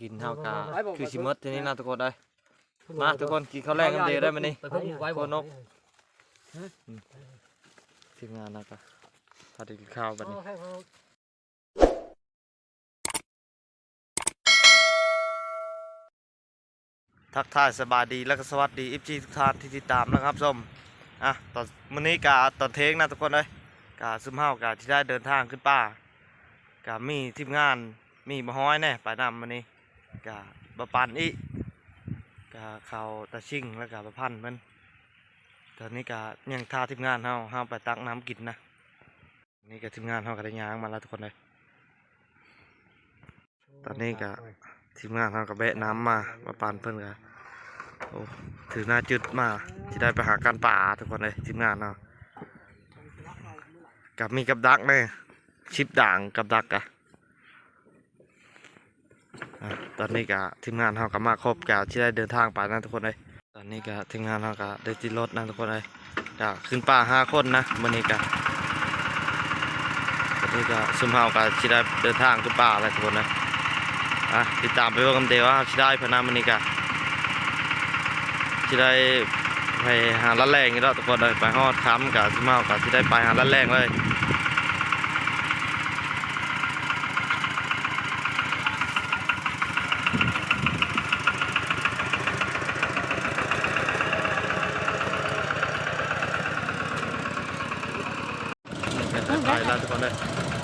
ກິນເຮົາກະຄືຊິໝົດເທົ່ານີ້ນະທຸກຄົນເອີຍ. ມາທຸກຄົນ ກິນເຂົ້າແລງນຳເດໄດ້ມື້ນີ້. ໂຄນກ ອືມ ທີມງານເຮົາກະພາໄດ້ກິນເຂົ້າບັດນີ້. ທັກທາຍສະບາຍດີ ແລະກະສະຫວັດດີ ເອັຟຊີ ທຸກທ່ານທີ່ຕິດຕາມ ແລະ ຮັບຊົມ. ອ່ະ ຕອນ ມື້ນີ້ກະຕອນເທີ່ຍງນະທຸກຄົນເອີຍ ກະຊຸມເຮົາກະຊິໄດ້ເດີນທາງຂຶ້ນປ່າ ກະມີທີມງານ ມີບ່າວຮອຍແດ່ໄປນຳມື້ນີ້ ກະບ່າວປັນອີກ ກະເຂົ້າຕາຊິງ ແລະກະບ່າວພັນເພິ່ນ. ຕອນນີ້ກະຍັງຖ້າທີມງານເຮົາ ເຮົາໄປຕັກນ້ຳກິນນະ. ນີ້ກະທີມງານເຮົາກະໄດ້ຍ່າງມາແລ້ວທຸກຄົນເອີຍ. ຕອນນີ້ກະທີມງານເຮົາກະແບະນ້ຳມາ ມາປານເພິ່ນກະ ໂອ້ ຖືໜ້າຈຶດມາ ຊິໄດ້ໄປຫາການປ່າທຸກຄົນເອີຍ. ທີມງານເຮົາກະມີກັບດັກແດ່ ສິບດາງກັບດັກກະ. ອ່ະ ຕອນນີ້ກະທີມງານເຮົາກະມາຄົບ ກະຊິໄດ້ເດີນທາງໄປນະທຸກຄົນເອີຍ. ຕອນນີ້ກະທີມງານເຮົາກະໄດ້ຕິດລົດນະທຸກຄົນເອີຍ ກະຂຶ້ນປ່າຫ້າຄົນນະມື້ນີ້ກະ. ຕອນນີ້ກະຊຸມເຮົາກະຊິໄດ້ເດີນທາງຂຶ້ນປ່າແລ້ວທຸກຄົນເອີຍ. ອ່ະ ຕິດຕາມໄປເບິ່ງນຳເດວ່າເຮົາຊິໄດ້ເພິ່ນນະມື້ນີ້ກະ ຊິໄດ້ໄປຫາລັດແລງຢູ່ດອກທຸກຄົນເອີຍ. ໄປຮອດຄ່ຳກະຊຸມເຮົາກະຊິໄດ້ໄປຫາລັດແລງເລີຍ. ໄປແລ້ວທຸກຄົນເດີ.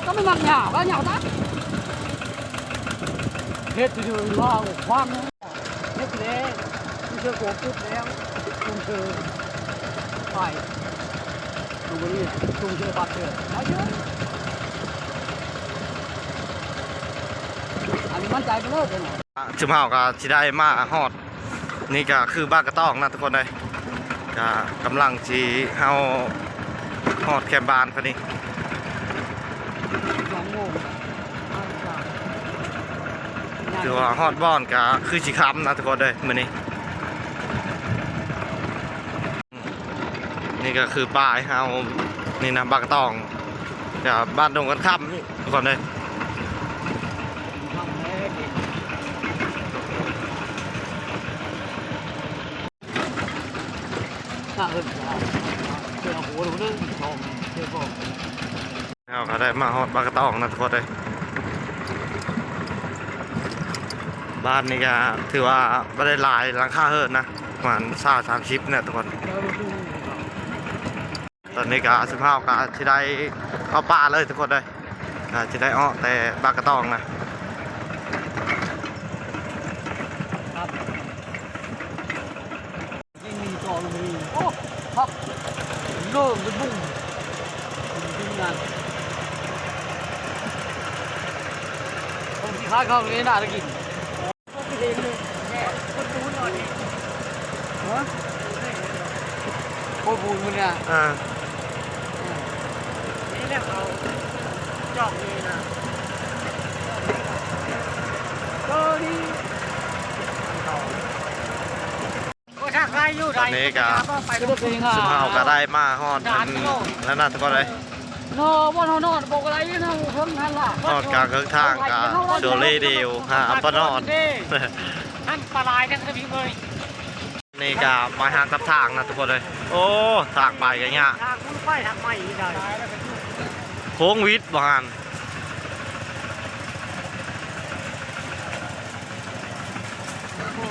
ກໍມັນມັກຫຍ້າ ວ່າຫຍ້າຕາຍ. ເຮັດຢູ່ລາວຂວາງ ເຮັດແລ້ວ ເຊື່ອໂກປຸບແລ້ວ ຊົມເຊີຍໄປ ຊົມເຊີຍບັດເດີ ມາເຊີຍ ອັນນີ້ໝັ້ນໃຈໄປເລີຍ. ຊຸມເຮົາກໍຊິໄດ້ມາຮອດ ນີ້ກໍຄືບ້ານກະຕ້ອງນະທຸກຄົນເອີຍ. ກະກຳລັງຊິ ເຮົາຮອດແຄມບ້ານເຂົານີ້ ສອງໂມງ ຖືວ່າຮອດບ່ອນກະຄືຊິຄ່ຳນະທຸກຄົນເອີຍມື້ນີ້. ນີ້ກໍຄືປ້າຍເຮົານີ້ນະ ບ້ານກະຕ້ອງ ກະບ້ານດົງກັນຄ່ຳນີ້ທຸກຄົນເອີຍ. ເຮົາກໍໄດ້ມາຮອດບ້ານກະຕ້ອງນະທຸກຄົນເອີຍ. ບ້ານນີ້ກໍຖືວ່າບໍ່ໄດ້ຫຼາຍຫຼັງຄາເຮືອນນະ ປະມານຊາວ ສາມສິບແຫຼະທຸກຄົນ. ຕອນນີ້ກະຊຸມເຮົາກະຊິໄດ້ເຂົ້າປ່າເລີຍທຸກຄົນເອີຍ. ກະຊິໄດ້ອອກແຕ່ບ້ານກະຕ້ອງນະ. ໂອ້ ຄັກ ເລີ່ມເປັນບຸ້ງ ທີມງານ ຄົນທີ່ຂາຍເຂົ້າເລີຍໜ້າໄດ້ກິນ. ໂຄດບູນພຸ້ນນະ. ເອີ ນີ້ແຫຼະເຂົາຈອກນີ້ນະ ໂຕນີ້. ໂອ້ ຖ້າໃກ້ຢູ່ ຕອນນີ້ກະ ໄດ້ ຊຸມເຮົາກະໄດ້ມາຮອດອັນນັ້ນນະທຸກຄົນເອີຍ. ເນາະ ບ່ອນເຮົານອນບໍ່ໄດ້ຢູ່ເນາະ ເທິງຫັ້ນລະ ຮອດກາງເຄິ່ງທາງກະໂດເລດຽວ ຫາປານອນ ຫັ້ນປາຫຼາຍແທ້ພີ່ເອີຍ. ນີ້ກະໄປຫາກັບທາງນະທຸກຄົນເອີຍ. ໂອ້ ທາງໄປກະຍາກ ທາງມັນໄປທາງໃໝ່ອີກໄດ໋ ໂຄ້ງວິດບໍ່ຫັ້ນ. ໂອ້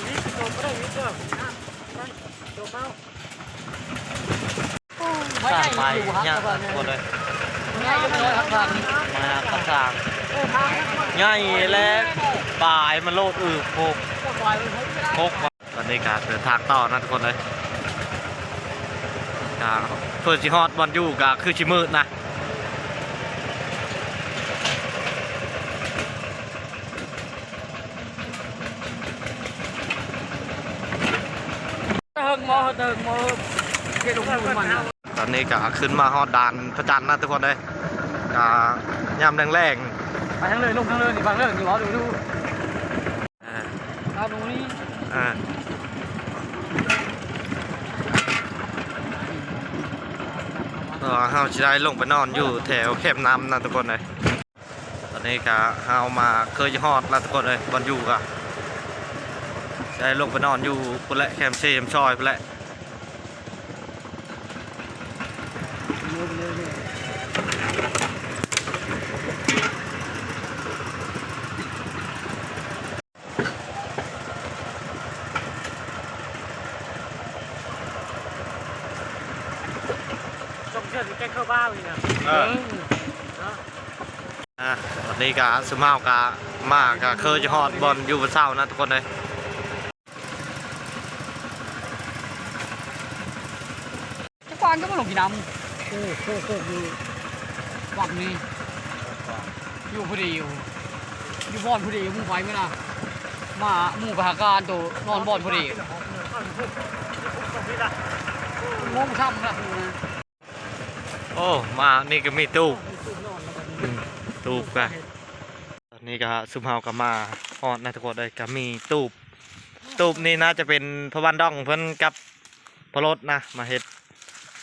ວິດ ໂດດບໍ່ໄດ້ ວິດເດີ ໄປ ໂດດເອົາ. ໂອ້ ໄປໄດ້ຢູ່ ຫາກັບທາງ ມາກັບທາງ ເອີ ທາງ ໃຫຍ່ແລະປາຍມັນໂລດ ເອີ ໂຄກ ໂຄກ. ຕອນນີ້ກະເດີນທາງຕໍ່ນະທຸກຄົນເອີຍ. ກະເພື່ອຊິຮອດບ່ອນຢູ່ກະຄືຊິມືດນະ. ເຖິງບໍ່ ເຖິງບໍ່ ເຂດອຸດົມສຳບັນ. ຕອນນີ້ກະຂຶ້ນມາຮອດດ່ານພະຈັນນະທຸກຄົນເອີຍ. ກະຍາມແລງໆ ໄປທາງເລີຍ ລົງທາງເລີຍນີ້ ໄປທາງເລີຍນີ້ ເອົາດູ ເອີ ຕາໜູນີ້ ເອີ ເພາະວ່າເຮົາຊິໄດ້ລົງໄປນອນຢູ່ແຖວແຄມນ້ຳນະທຸກຄົນເອີຍ. ຕອນ ນີ້ກະເຮົາມາເຄີຍຮອດແລ້ວທຸກຄົນເອີຍ ບ່ອນຢູ່ກະໄດ້ລົງໄປນອນຢູ່ພຸ້ນແຫຼະ ແຄມເຊມຊອຍພຸ້ນແຫຼະ. ສົ່ງເສີມໃຫ້ແກ່ງເຂົ້າບ້ານນີ້ນະ ເອີ ເອີ ເນາະ. ອ່າ ຕອນນີ້ກະຊຸມເຮົາກະມາກະເຄີຍຈະຮອດບ່ອນຢູ່ບ່ອນເຊົານະທຸກຄົນເອີຍ. ຈັກວານກໍບໍ່ລົງກິນນ້ຳ ໂອ້ໂຫ ຢູ່ວັດນີ້ ຢູ່ຜູ້ດຽວ ຢູ່ບ່ອນຜູ້ດຽວ ໝູ່ໄປມື້ນະ ມາໝູ່ໄປຫາການໂຕ ນອນບ່ອນຜູ້ດຽວ ໂມງຄ່ຳນະ. ໂອ້ ມານີ້ກໍມີຕູບ ອືມ ຕູບກະ ຕອນນີ້ກະຊຸມເຮົາກະມາຮອດນະທຸກຄົນເອີຍ ກະມີຕູບ ຕູບນີ້ໜ້າຈະເປັນພໍ່ບ້ານດອງເພິ່ນກັບພໍ່ລົດນະ ມາເຮັດ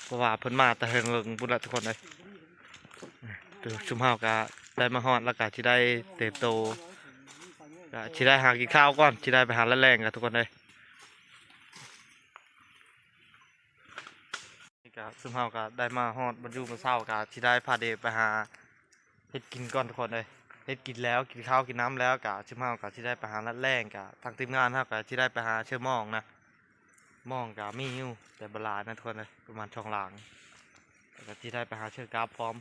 ເພາະວ່າເພິ່ນມາແຕ່ເຫິງໆພຸ້ນລະທຸກຄົນເອີຍ. ຊຸມເຮົາກະໄດ້ມາຮອດ ແລ້ວກະຊິໄດ້ເຕີບໂຕ ກະຊິໄດ້ຫາກິນຂ້າວກ່ອນ ຊິໄດ້ໄປຫາລາດແລ້ງກະທຸກຄົນເອີຍ. ນີ້ກະຊຸມເຮົາກະໄດ້ມາຮອດບ່ອນຢູ່ບ່ອນເຊົາ ກະຊິໄດ້ພາເດໄປຫາເຮັດກິນກ່ອນທຸກຄົນເອີຍ. ເຮັດກິນແລ້ວ ກິນເຂົ້າກິນນ້ຳແລ້ວ ກະຊຸມເຮົາກະຊິໄດ້ໄປຫາລາດແລ້ງ ກະທາງທີມງານເຮົາກະຊິໄດ້ໄປຫາເຊີມອງນະ ມອງກະມີຢູ່ ແຕ່ບໍ່ຫຼາຍນະທຸກຄົນເອີຍ ປະມານສອງຫຼັງ ແລ້ວກະຊິໄດ້ໄປຫາເຊີກາບພ້ອມ.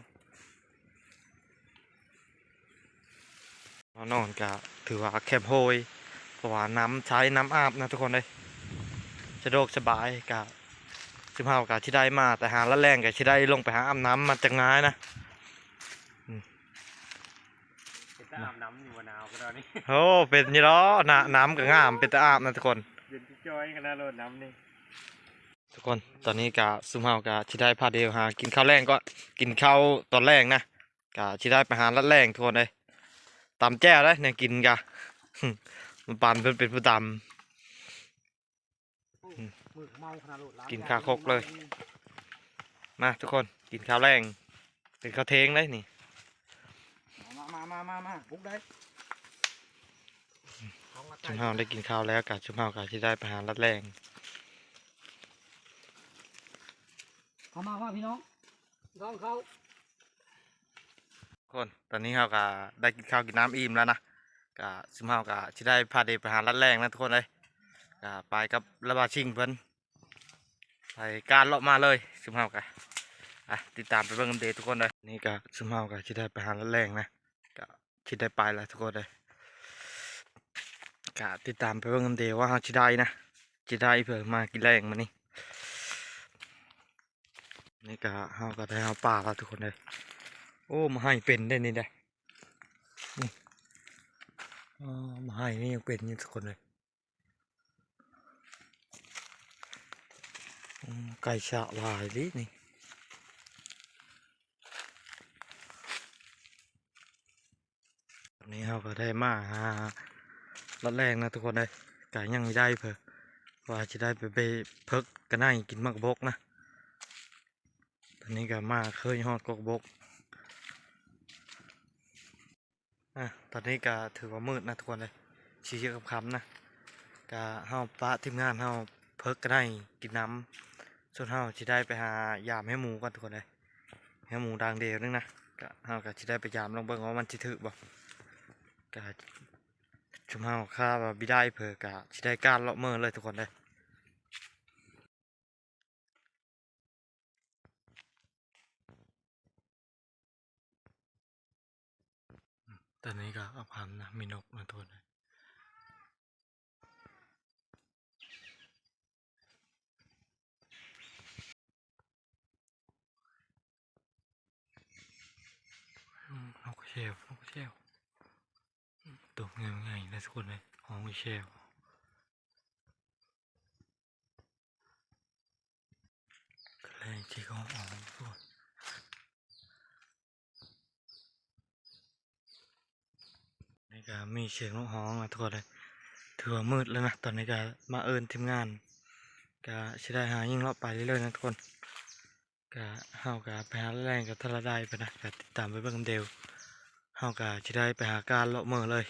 ເຮົານອນກະຖືວ່າແຄມໂຮຍ ເພາະວ່ານ້ຳໃສ ນ້ຳອາບນະທຸກຄົນເອີຍ ສະດວກສະບາຍ. ກະຊຸມເຮົາກະຊິໄດ້ມາແຕ່ຫາລາດແລ້ງ ກະຊິໄດ້ລົງໄປຫາອາບນ້ຳ ມັນຈະງ່າຍນະ. ອືມ ເປັນຕາອາບນ້ຳຢູ່ບໍ່ ໜາວກະດອນນີ້. ໂອ້ ເປັນຢູ່ດອກ ນ້ຳກະງາມ ເປັນຕາອາບນະທຸກຄົນ ເຢັນຈ່ອຍຂະໜາດໂລດນ້ຳນີ້. ທຸກຄົນ ຕອນນີ້ກະຊຸມເຮົາກະຊິໄດ້ພາເດຫາກິນເຂົ້າແລງກ່ອນ ກິນເຂົ້າຕອນແລງນະ ກະຊິໄດ້ໄປຫາລາດແລງທຸກຄົນເອີຍ. ຕຳແຈ່ວເດ້ ແນວກິນກະ ມັນປານເພິ່ນເປັນຜູ້ຕຳ ອືມ ກິນຄາຄົກເລີຍ. ມາທຸກຄົນ ກິນເຂົ້າແລງ ເປັນເຂົ້າເທັງເດ້ນີ້. ມາ ມາ ມາ ມາ ມາ ບຸກໄດ້. ຊຸມເຮົາໄດ້ກິນເຂົ້າແລ້ວກະ ຊຸມເຮົາກະຊິໄດ້ໄປຫາລາດແລງ. ເຂົ້າມາ ມາພີ່ນ້ອງ ລອງເຂົ້າ. ຄົນ ຕອນນີ້ເຮົາກະໄດ້ກິນເຂົ້າກິນນ້ຳອີ່ມແລ້ວນະ ກະຊຸມເຮົາກະຊິໄດ້ພາເດໄປຫາລາດແລງນະທຸກຄົນເອີຍ. ກະໄປກັບລະບາຊິງເພິ່ນ ໄປການເລາະມາເລີຍ ຊຸມເຮົາກະ ອ່ະ ຕິດຕາມໄປເບິ່ງນຳເດທຸກຄົນເດີ. ນີ້ກະຊຸມເຮົາກະຊິໄດ້ໄປຫາລາດແລງນະ ກະຊິໄດ້ໄປແລ້ວທຸກຄົນເດີ. ກະຕິດຕາມໄປເບິ່ງນຳເດວ່າເຮົາຊິໄດ້ນະ ຊິໄດ້ເພື່ອມາກິນແລງມື້ນີ້. ນີ້ກະເຮົາກະໄດ້ເອົາປາແລ້ວທຸກຄົນເດີ. ໂອ້ ມາໄຫ້ເປັນເດ້ນີ້ເດ້ ນີ້ ອໍ ມາໄຫ້ນີ້ຍັງເປັນຢູ່ທຸກຄົນເດີ. ອືມ ໄກ່ສະຫຼາຍເດ້ນີ້. ຕອນນີ້ເຮົາກະໄດ້ມາຫາລາດແລງນະທຸກຄົນເອີຍ ກະຍັງມີໄດ້ເພິ່ນ ວ່າຊິໄດ້ໄປເພິກກະໄນກິນໝາກກະບົກນະ. ຕອນນີ້ກະມາເຄີຍຮອດກອກກະບົກ. ອ່າ ຕອນນີ້ກະຖືວ່າມືດນະທຸກຄົນເອີຍ ຊິເຍາະຄ່ຳໆນະ ກະເຮົາປະທີມງານເຮົາເພິກກະໄນກິນນ້ຳ ສ່ວນເຮົາຊິໄດ້ໄປຫາຢາມແຫ້ວໝູກ່ອນທຸກຄົນເອີຍ. ແຫ້ວໝູດາງດຽວໜຶ່ງນະ ກະເຮົາກະຊິໄດ້ໄປຢາມລອງເບິ່ງວ່າມັນຊິຖືກບໍ່. ກະຊຸມເຮົາຄາດວ່າບໍ່ໄດ້ເພີ ກະຊິໄດ້ການເລາະເມີເລີຍທຸກຄົນເດີ. ຕອນນີ້ກະອອກຄຳນະ ມີນົກມາໂຕໜຶ່ງ. ອືມ ນົກແຊວ ນົກແຊວ ໂຕໃຫຍ່ໆນະທຸກຄົນເອີຍ ຮ້ອງແຊວ. ແລງຊິຮ້ອງອອກທຸກຄົນ. ນີ້ກະມີສຽງນົກຮ້ອງນະທຸກຄົນເອີຍ. ຖືວ່າມືດແລ້ວນະ ຕອນນີ້ກະມາເອີ້ນທີມງານ ກະຊິໄດ້ຫາຍິງເລາະໄປເລື້ອຍໆນະທຸກຄົນ. ກະເຮົາກະໄປຫາແລງກະທະລະໄດໄປນະ ກະຕິດຕາມໄປເບິ່ງນຳເດວ. ເຮົ ເຮົາກະຊິໄດ້ໄປຫາການເລາະເໝີເລີຍ.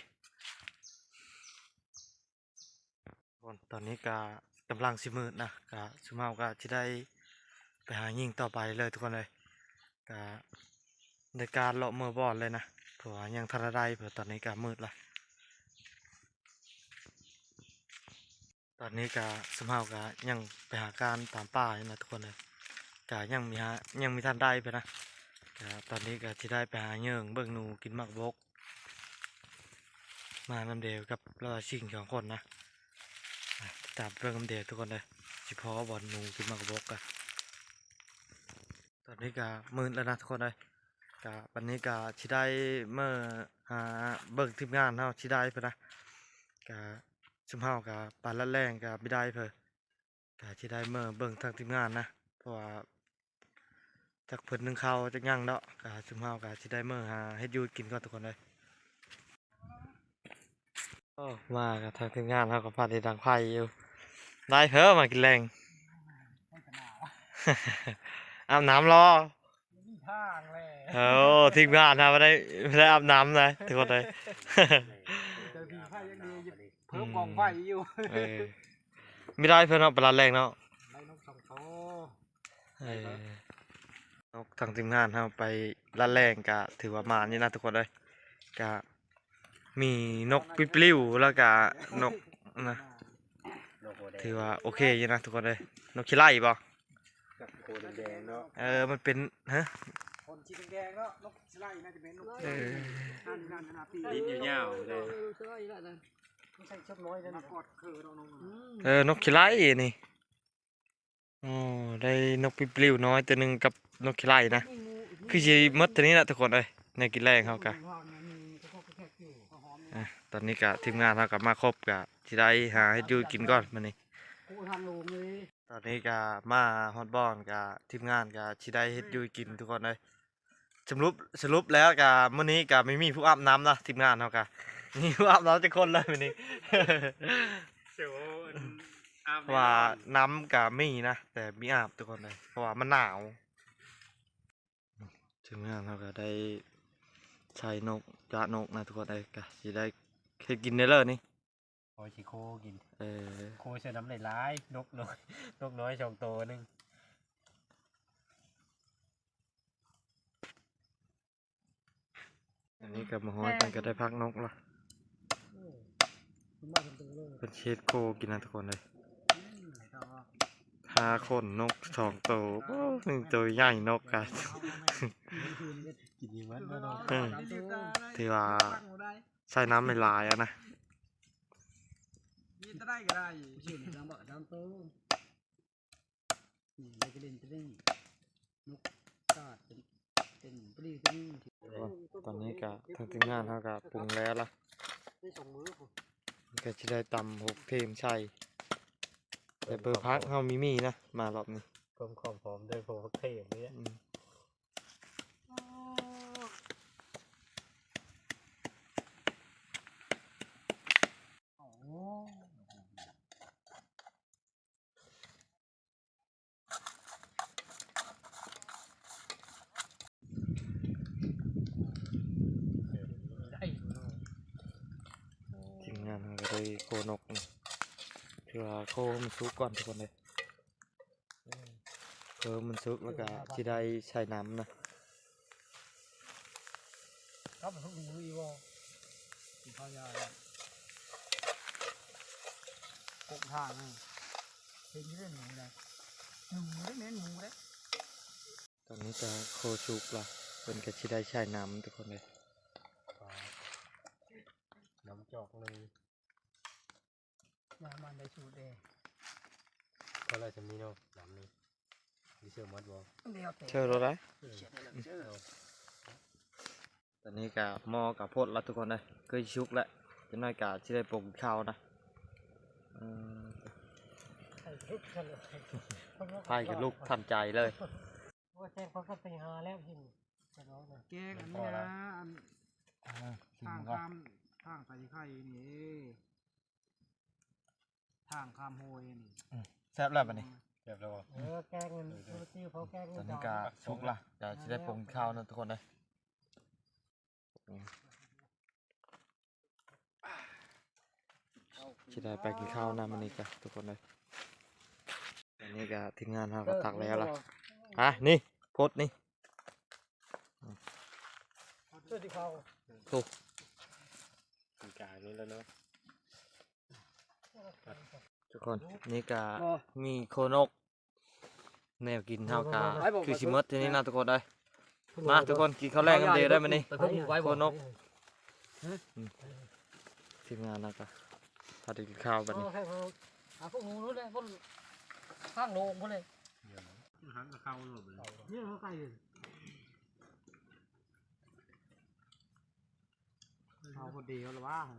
ຕອນນີ້ກະກຳລັງຊິມືດນະ ກະຊຸມເຮົາກະຊິໄດ້ໄປຫາຍິງຕໍ່ໄປເລີຍທຸກຄົນເອີຍ. ກະໄດ້ການເລາະເໝີບ່ອນເລີຍນະ ເພາະວ່າຍັງທັນໄດ້ ເພາະຕອນນີ້ກະມືດລະ. ຕອນນີ້ກະຊຸມເຮົາກະຍັງໄປຫາການຕາມປ່າຢູ່ນະທຸກຄົນເອີຍ. ກະຍັງມີຫາ ຍັງມີທັນໄດ້ເພິ່ນນະ. ກະຕອນນີ້ກະຊິໄດ້ໄປຫາເຫຍີງເບິ່ງໜູກິນໝາກບົກ ມານຳເດກັບລາວຊິງສອງຄົນນະ. ອາ ຕິດຕາມເບິ່ງນຳເດທຸກຄົນເດີ ຊິພໍ້ບໍ່ໜູກິນໝາກບົກກະ. ຕອນນີ້ກະມືດແລ້ວນະທຸກຄົນເອີຍ. ກະບັດນີ້ກະຊິໄດ້ເມືອຫາເບິ່ງທີມງານເຮົາຊິໄດ້ເພິ່ນນະ. ກະຊຸມເຮົາກະໄປລາດແລ້ງກະບໍ່ໄດ້ເພິ່ນ ກະຊິໄດ້ເມືອເບິ່ງທາງທີມງານນະ ເພາະວ່າຈັກເພິ່ນໜຶ້ງເຂົ້າຈັກຫຍັງເນາະ. ກະຊຸມເຮົາກະຊິໄດ້ເມືອຫາເຮັດຢູ່ກິນກ່ອນທຸກຄົນເອີຍ. ໂອ້ ມາກັບທາງທີມງານເຮົາກໍພັດໄດ້ດັງໄຟຢູ່. ໄດ້ເພິ່ນມາກິນແລງ ອາບນ້ຳລໍ? ໂອ້ ທີມງານເຮົາບໍ່ໄດ້ ບໍ່ໄດ້ອາບນ້ຳນະທຸກຄົນເອີຍ. ເຈີຜີໄຟຍັງດີຢູ່ ເພີ່ມກອງໄຟຢູ່. ເອີ ມີໄດ້ເພິ່ນເນາະ ໄປລາດແລ້ງເນາະ ໄດ້ນົກສອງໂຕ. ເອີ ນົກທາງທີມງານເຮົາໄປລາດແລ້ງກະຖືວ່າໝານຢູ່ນະທຸກຄົນເອີຍ. ກະມີນົກປິບລິ້ວ ແລ້ວກະນົກນະ ຖືວ່າໂອເຄຢູ່ນະທຸກຄົນເອີຍ. ນົກຂີ້ໄລ່ບໍ່? ໂຄແດງໆເນາະ. ເອີ ມັນເປັນ ຮະ ຂົນສີແດງໆເນາະ. ນົກຂີ້ໄລ່ໜ້າຈະເປັນນົກ ເອີ ອັນນັ້ນ ອັນນັ້ນ ຕີນຍາວໆເລີຍ. ໃສ່ຊຸດນ້ອຍເດ້ ມາກອດເຄີເນາະ. ເອີ ນົກຂີ້ໄລ່ນີ້. ອໍ ໄດ້ນົກປິບລິ້ວນ້ອຍໂຕໜຶ່ງກັບນົກຂີ້ໄລ່ນະ. ຄືຊິໝົດເທົ່ານີ້ລະທຸກຄົນເອີຍ ແນວກິນແລງເຮົາກະ. ອາ ຕອນນີ້ກະທີມງານເຮົາກະມາຄົບ ກະຊິໄດ້ຫາເຮັດຢູ່ກິນກ່ອນມື້ນີ້. ຕອນນີ້ກະມາຮອດບ່ອນ ກະທີມງານກະຊິໄດ້ເຮັດຢູ່ກິນທຸກຄົນເອີຍ. ສະຫຼຸບ ສະຫຼຸບແລ້ວກະມື້ນີ້ກະມີ ມີຜູ້ອາບນ້ຳນະ ທີມງານເຮົາກະມີຜູ້ອາບນ້ຳຈັກຄົນເລີຍມື້ນີ້. ເພາະວ່ານ້ຳກະມີນະ ແຕ່ມີອາບທຸກຄົນເລີຍ ເພາະວ່າມັນໜາວ. ທີມງານເຮົາກະໄດ້ໃສ່ນົກ ຈະນົກນະທຸກຄົນເອີຍ. ກະຊິໄດ້ເຮັດກິນເດີເລີນີ້ ໂອ້ຍ ຊິໂຄກິນ. ເອີ ໂຄໃສ່ນ້ຳຫຼາຍໆ ນົກນ້ອຍ ນົກນ້ອຍສອງໂຕໜຶ່ງ. ອັນນີ້ກະມາຮອດ ເພິ່ນກະໄດ້ພັກນົກລະ ເພິ່ນຊິເຮັດໂຄກິນນະທຸກຄົນເອີຍ. ຫາຂົນນົກສອງໂຕ ໂອ້ ໂຕໃຫຍ່ນົກກະ ກິນອີ່ໝົດເນາະ. ເອີ ຖືວ່າໃສ່ນ້ຳຫຼາຍໆ ອະນະ. ມີແຕ່ໄດ້ກໍໄດ້ ຊື່ນຳບໍ່ ສາມໂຕ. ນີ້ໄດ້ກະເຫຼັ້ນຕະລິງ ນົກກາດເປັນ ເປັນປະລິງຕະລິງ. ຕອນນີ້ກະທາງທີມງານເຮົາກະປຸງແລ້ວລະ ໄດ້ສອງມື້ພຸ້ນ ກະຊິໄດ້ຕຳຫົກເທມໃສ່ ແຕ່ເບີພັກເຮົາມີມີນະ ມາຮອບນີ້ ເພີ່ມຄວາມຫອມດ້ວຍເບີຜັກເທມນີ້. ອືມ. ທີມງານເຮົາກະໄດ້ໂຄນົກນະ ຖືວ່າໂຄໃຫ້ມັນສຸກກ່ອນທຸກຄົນເດີ. ເອີ ມັນສຸກແລ້ວກະຊິໄດ້ໃສ່ນ້ຳນະ. ກັບຫູອີ່ບໍ່ ກິນເຂົ້າຍາ ກົກທາງ ເຫັນຢູ່ເດ້ ໜູໄດ໋ ໜູໄດ໋ ແມ່ນໜູໄດ໋. ຕອນນີ້ກະໂຄສຸກລະ ເພິ່ນກະຊິໄດ້ໃສ່ນ້ຳທຸກຄົນເອີຍ. ນ້ຳຈອກໜຶ່ງ ນ້ຳມັນໄດ້ສູດເດ້ ພໍແລ້ວ ສ່ຳນີ້ເນາະ ນ້ຳນີ້ ຊິເສີມໝົດບໍ່? ດຽວແຕ່ ເຊີໂລດໄດ໋. ເອີ ຕອນນີ້ກະໝໍ້ກະພົດລະທຸກຄົນເອີຍ ເກືອບສຸກລະ ຈັກໜ້ອຍກະຊິໄດ້ປົງເຂົ້ານະ. ເອີ ໄຟກະລຸກທັນໃຈເລີຍ. ໂອ້ ແກງເຂົາກະໄປຫາແລ້ວ ເຫັນ ແກງອັນນີ້ນະ ອັນ ເອີ ທາງຂ້າມ ທາງໄປໄຂ່ນີ້ ທາງຂ້າມຫ້ວຍນີ້. ອືມ ແຊບແລ້ວບາດນີ້ ແຊບແລ້ວບໍ່? ເອີ ແກງ ເອີ ເອີ ເອີ ຕອນນີ້ກະສຸກລະ ກະຊິໄດ້ປົງເຂົ້ານະທຸກຄົນເອີຍ. ຊິໄດ້ໄປກິນເຂົ້ານຳມື້ນີ້ກະທຸກຄົນເອີຍ. ອັນນີ້ກະທີມງານເຮົາກະຕັກແລ້ວລະ. ອ່ະ ນີ້ ໂພດນີ້ ໂອ້ ກາງນີ້ແລ້ວເນາະ ທຸກຄົນ. ນີ້ກະມີໂຄນົກ ແນວກິນເຮົາກະຄືຊິໝົດເທົ່ານີ້ນະທຸກຄົນເອີຍ. ມາທຸກຄົນ ກິນເຂົ້າແລງນຳເດໄດ້ມື້ນີ້ ໂຄນົກ. ທີມງານເຮົາກະພາໄດ້ກິນເຂົ້າບັດນີ້. ຫາພວກໜູນັ້ນແຫຼະ ຄົນຂ້າງໂລງພຸ້ນເລີຍ ຫັນເຂົ້າໂລດບັດນີ້. ນີ້ເຮົາໄກ່ ເອົາຄົນດຽວລະວ່າ ອື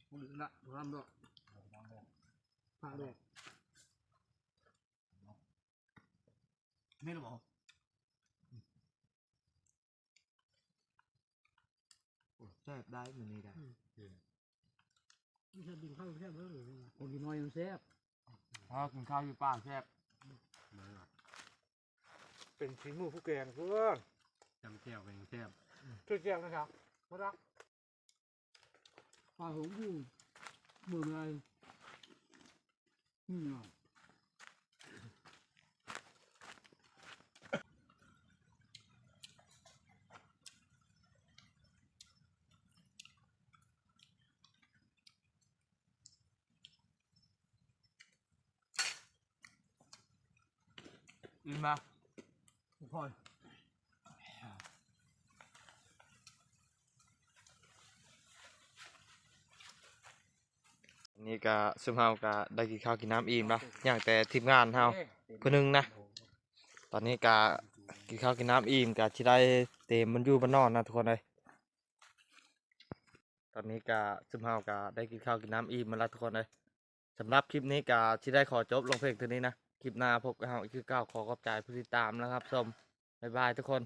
ບໍ່ເຫຼືອລະ ບໍ່ທຳດອກ ຜັກແດກ ແມ່ນລະບໍ່? ໂອ້ ແຊບໄດ໋ມື້ນີ້ໄດ໋ ອື ແຊບ ກິນເຂົ້າແຊບເລີຍ ຄົນກິນນ້ອຍມັນແຊບ ເອີ ກິນເຂົ້າຢູ່ປ່າແຊບ ເປັນຝີມືຜູ້ແກງເພິ່ນ ຈຳແຈ່ວກໍຍັງແຊບ ຊື່ແຈ່ວນະຄັບ ບໍ່ດັກ ປາຫຸງຢູ່ເມືອງໃດ ອືມ ອີ່ມບໍ່? ນີ້ກະຊຸມເຮົາກະໄດ້ກິນເຂົ້າກິນນ້ຳອີ່ມລະ ຍັງແຕ່ທີມງານເຮົາຜູ້ໜຶ່ງນະ. ຕອນນີ້ກະກິນເຂົ້າກິນນ້ຳອີ່ມ ກະຊິໄດ້ເຕຍບ່ອນຢູ່ບ່ອນນອນນະທຸກຄົນເອີຍ. ຕອນນີ້ກະຊຸມເຮົາກະໄດ້ກິນເຂົ້າກິນນ້ຳອີ່ມມາລະທຸກຄົນເອີຍ. ສຳລັບຄລິບນີ້ກະຊິໄດ້ຂໍຈົບລົງພຽງເທົ່ານີ້ນະ. ຄລິບໜ້າພົບກັບເຮົາອີກຄືເກົ່າ. ຂໍຂອບໃຈຜູ້ຕິດຕາມ ແລະ ຮັບຊົມ. ບາຍບາຍທຸກຄົນ.